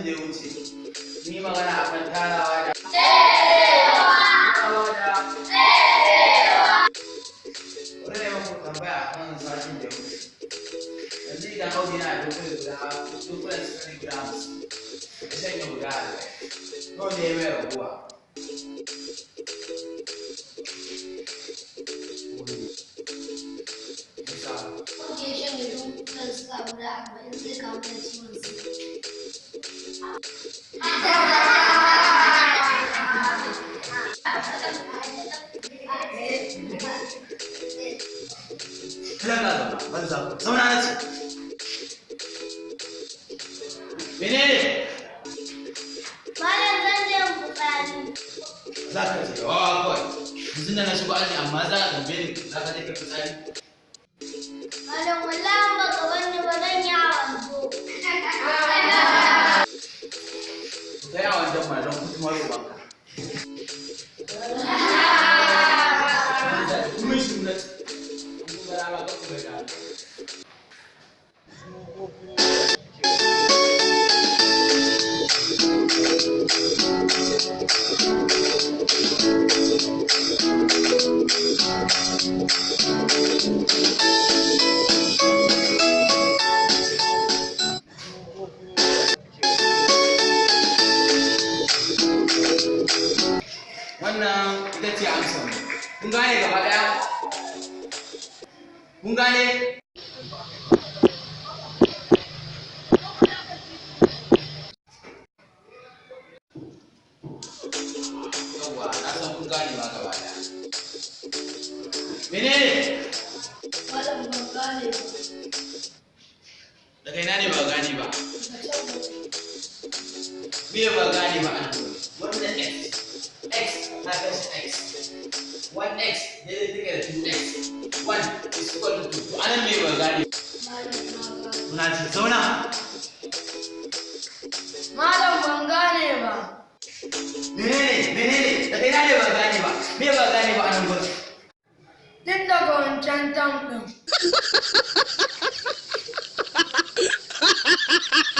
Da ya wuce mun yi magana akan tarawa da tarawa da. Wani ne muku tambaya akan satin da ya wuce. Yanzu idan Audu yana da dunkule guda, dunkulen sukari guda 50, ya shanye guda 40, nawa ne ya mai raguwa? Musa. Wanda ya shanye dunkulen suga guda 40 zai kamu da ciwon suga. Kada ka zauna, banza ku. Zauna na ce. Menene? Malam, zan je in fitsari. Za ka je, wawa kawai. Yanzu da na shigo aji amma za ka tambaye ni za ka je ka fitsari. Malam, wallahi in baka barni ba zan yi a wando. To kai a wajen ma don kutumar ubanka. Mun shi na ce. Mun gara ba ka kuma da. Wannan ita ce amsar mu. Kun gane gaba ɗaya? Kun gane? Yawwa, na san kun gane ma gaba ɗaya. Menene? Malam, ban gane ba. Daga ina ne ba gane ba? Daga can ba. Me ba gane ba a nan gurin? Wannan x, x ta kashi x. 1x daidai take da 2x. 1 is equal to 2. To anan me ba gane? Malam, na gane. Muna ci, zauna. Malam, ban gane ba. Menene? Menene? Daga ina ne ba gane ba? Me ba gane ba a nan gurin? Tun daga wancan term ɗin.